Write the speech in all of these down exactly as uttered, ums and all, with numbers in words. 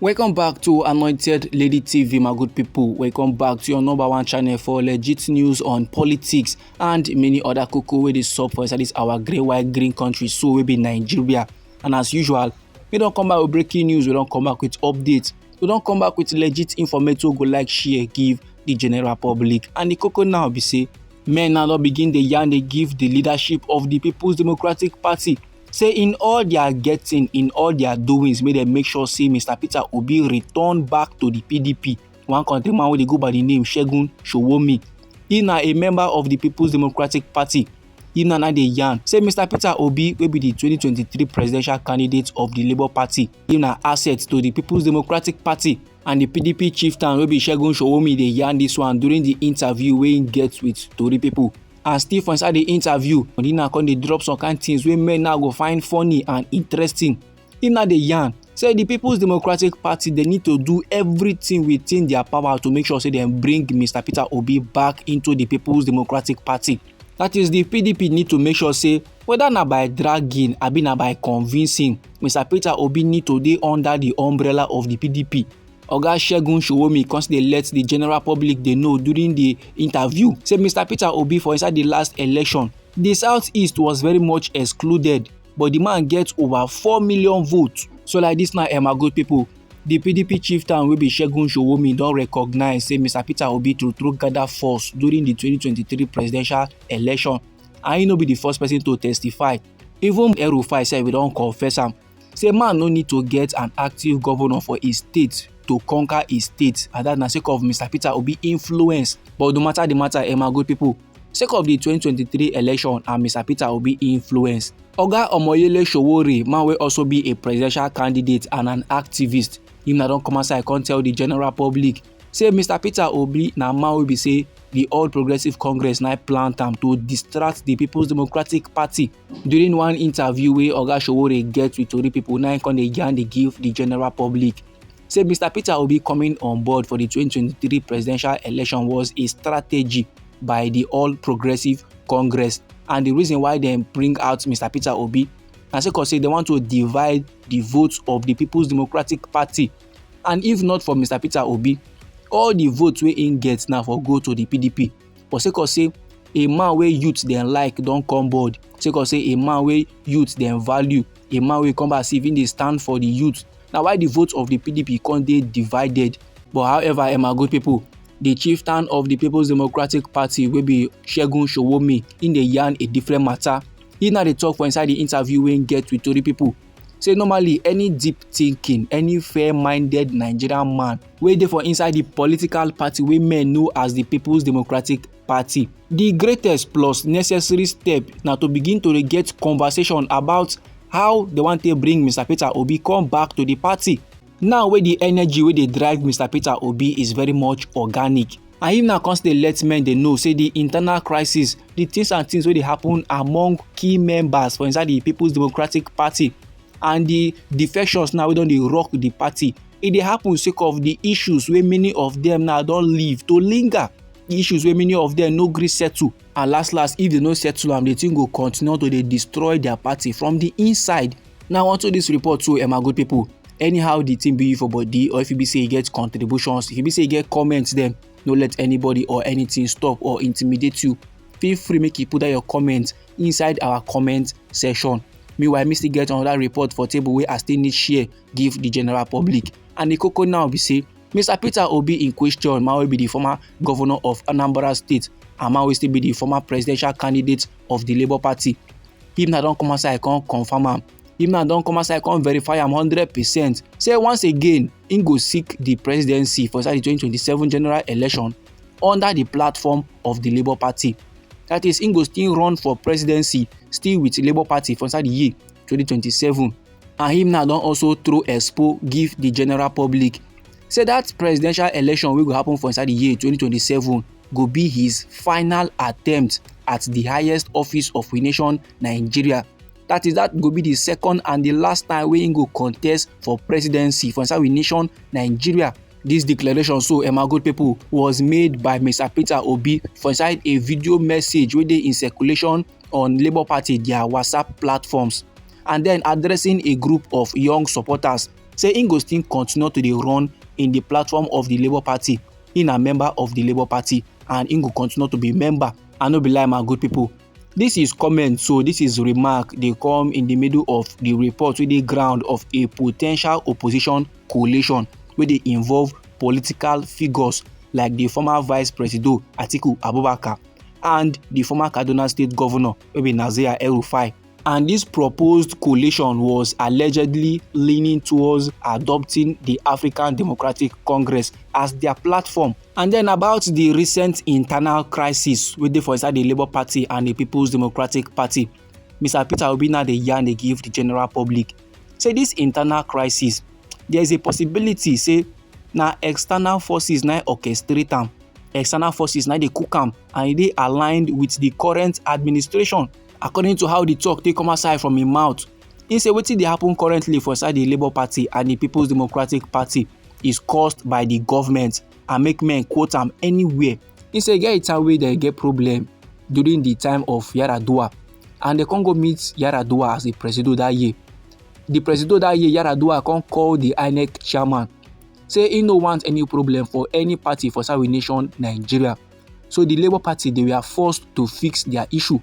Welcome back to Anointed Lady T V, my good people. Welcome back to your number one channel for legit news on politics and many other koko wey dey sup for inside this our grey, white, green country so wey be Nigeria. And as usual, we don come back with breaking news, we don come back with updates, we don come back with legit information wey go like share give the general public. And the koko now be say, men now don begin dey yarn dey give the leadership of the People's Democratic Party say in all their getting, in all their doings, make dem make sure say Mister Peter Obi return back to the P D P. One countryman wey dey go by the name Segun Sowunmi, he na a member of the People's Democratic Party. He na na dey yarn say Mister Peter Obi, wey be the twenty twenty-three presidential candidate of the Labour Party, he na asset to the People's Democratic Party. And the P D P chieftain wey be Segun Sowunmi dey yarn this one during the interview wey he get with tori people. And still for inside the interview, he na come dey drop some kind things wey men now go find funny and interesting. He na dey yarn say the People's Democratic Party, they need to do everything within their power to make sure say dem bring Mister Peter Obi back into the People's Democratic Party. That is, the P D P need to make sure say whether na by dragging abi na by convincing, Mister Peter Obi need to dey under the umbrella of the P D P. Oga Segun Sowunmi come still dey let the general public dey know during the interview say Mister Peter Obi, for inside the last election, the Southeast was very much excluded, but the man get over four million votes. So like this now, eh, my good people, the P D P chieftain wey be Segun Sowunmi don recognize say Mister Peter Obi true true gather force during the twenty twenty-three presidential election, and he no be the first person to testify. Even El-Rufai sef don confess am say man no need to get an active governor for his state to conquer his state, and that na sake of Mister Peter Obi influence. But no matter the matter, eh, my good people, sake of the twenty twenty-three election and Mister Peter Obi influence, Oga Omoyele Sowore, man wey also be a presidential candidate and an activist, him na don come outside come tell the general public say Mister Peter Obi na man wey be say the All Progressive Congress na plant am to distract the People's Democratic Party. During one interview wey Oga Sowore get with tori people, na him come dey yarn dey give the general public say Mister Peter Obi coming on board for the twenty twenty-three presidential election was a strategy by the All Progressive Congress, and the reason why dem bring out Mister Peter Obi na sake of say dem want to divide the votes of the People's Democratic Party. And if not for Mister Peter Obi, all the votes wey im get na for go to the P D P. But sake of say a man wey youth dem like don come board, sake of say a man wey youth dem value, a man wey come back see if im dey stand for the youth, na why the vote of the P D P come dey divided. But however, eh, my good people, the chieftain of the People's Democratic Party wey be Segun Sowunmi, im dey yarn a different matter. He na dey talk for inside the interview wey im get with tori people say normally any deep thinking, any fair-minded Nigerian man wey dey for inside the political party wey men know as the People's Democratic Party, the greatest plus necessary step na to begin to dey get conversation about how they want to bring Mister Peter Obi come back to the party. Now wey the energy wey dey drive Mister Peter Obi is very much organic, and him now come still let men dey know say the internal crisis, the things and things wey dey happen among key members for inside the People's Democratic Party, and the defections now wey don dey rock the party, e dey happen sake of the issues wey many of them now don leave to linger, the issues wey many of them no gree settle, and last last, if they no settle am, the thing go continue to dey destroy their party from the inside. Now onto this report too, eh, my good people. Anyhow the thing be for body, or if you be say you get contributions, if you be say you get comments, then no let anybody or anything stop or intimidate you. Feel free make you put down your comment inside our comment section. Meanwhile, me still get another report for table wey I still need share give the general public. And the koko now be say Mister Peter Obi in question, man wey be the former governor of Anambra State and man wey still be the former presidential candidate of the Labour Party, him na don come outside come confirm am. Him na don come outside come verify am hundred percent say once again im go seek the presidency for inside the twenty twenty-seven general election under the platform of the Labour Party. That is, im go still run for presidency still with Labour Party for inside the year twenty twenty-seven. And him now don also throw expo give the general public say that presidential election wey go happen for inside the year twenty twenty-seven go be his final attempt at the highest office of we nation, Nigeria. That is, that go be the second and the last time wey im go contest for presidency for inside we nation, Nigeria. This declaration so, eh, my good people, was made by Mister Peter Obi for inside a video message wey dey in circulation on Labour Party their WhatsApp platforms, and then addressing a group of young supporters say im go still continue to dey run in the platform of the Labour Party. Im na member of the Labour Party and im go continue to be member. I no be lie, my good people. This is comment, so this is remark dey come in the middle of the report wey dey ground of a potential opposition coalition wey dey involve political figures like the former Vice Presido Atiku Abubakar and the former Kaduna State Governor wey be Nasir El-Rufai. And this proposed coalition was allegedly leaning towards adopting the African Democratic Congress as their platform. And then about the recent internal crisis wey dey for inside the Labour Party and the People's Democratic Party, Mister Peter Obi now dey yarn dey give the general public say this internal crisis, there is a possibility say na external forces na orchestrate am. External forces na dey cook am and e dey aligned with the current administration. According to how the talk take come outside from im mouth, he say wetin dey happen currently for inside the Labour Party and the People's Democratic Party is caused by the government and make men quote am anywhere. He say e get a time wey dem get problem during the time of Yar'Adua and dem come go meet Yar'Adua as a presido that year. The presido that year, Yar'Adua come call the INEC chairman say he no want any problem for any party for Sawi nation Nigeria. So the Labour Party, they were forced to fix their issue.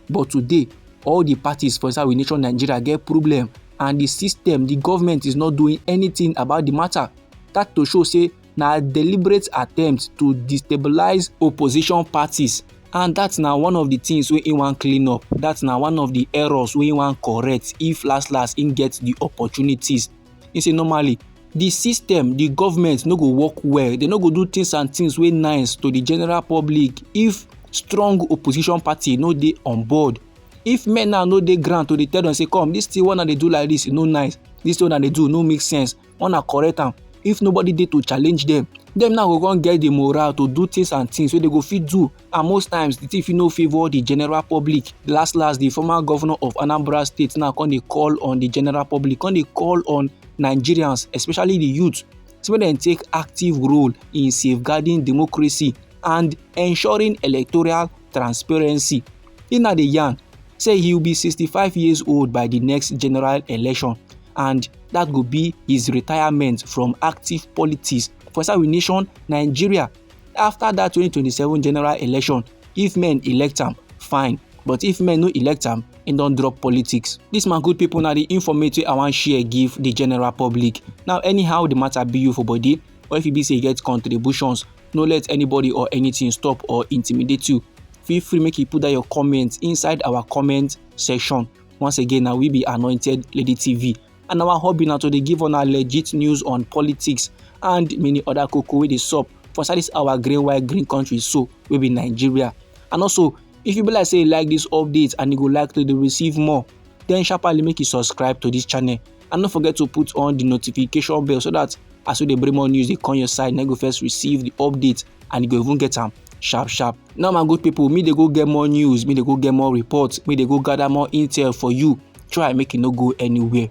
But today, all the parties for Sawi nation Nigeria get problem and the system, the government is not doing anything about the matter. That to show say na deliberate attempt to destabilize opposition parties. And that's now one of the things wey he wan clean up. That's now one of the errors wey he wan correct if last last he get the opportunities. He say normally the system, the government no go work well. They no go do things and things wey nice to the general public if strong opposition party no dey on board. If men now no dey ground to dey tell them say, come, this thing wey una dey do like this, e no nice. This thing wey una dey do no make sense. Una correct am. If nobody dey to challenge them, them now go come get the morale to do things and things wey they go fit do. And most times, the thing fit no favour the general public. Last last, the former governor of Anambra State now come dey call on the general public, come dey call on Nigerians, especially the youth, say make dem take active role in safeguarding democracy and ensuring electoral transparency. He now dey yarn say he will be sixty-five years old by the next general election, and that go be his retirement from active politics for Sawi nation Nigeria. After that twenty twenty-seven general election, if men elect am, fine, but if men no elect am, he don drop politics. This, my good people, na the informate wey I wan share give the general public. Now, anyhow the matter be you for body, or if e be say you get contributions, no let anybody or anything stop or intimidate you. Feel free make you put down your comment inside our comment section. Once again, na we be Anointed Lady T V, and our hobby na to dey give una legit news on politics and many other koko wey dey sup for inside this our green white green country so wey be Nigeria. And also, if you be like say you like this update and you go like to dey receive more, then sharply make you subscribe to this channel and no forget to put on the notification bell so that as we dey bring more news dey come your side, na you go first receive the update and you go even get am sharp sharp. Now, my good people, me dey go get more news, me dey go get more reports, me dey go gather more intel for you. Try make you no go anywhere.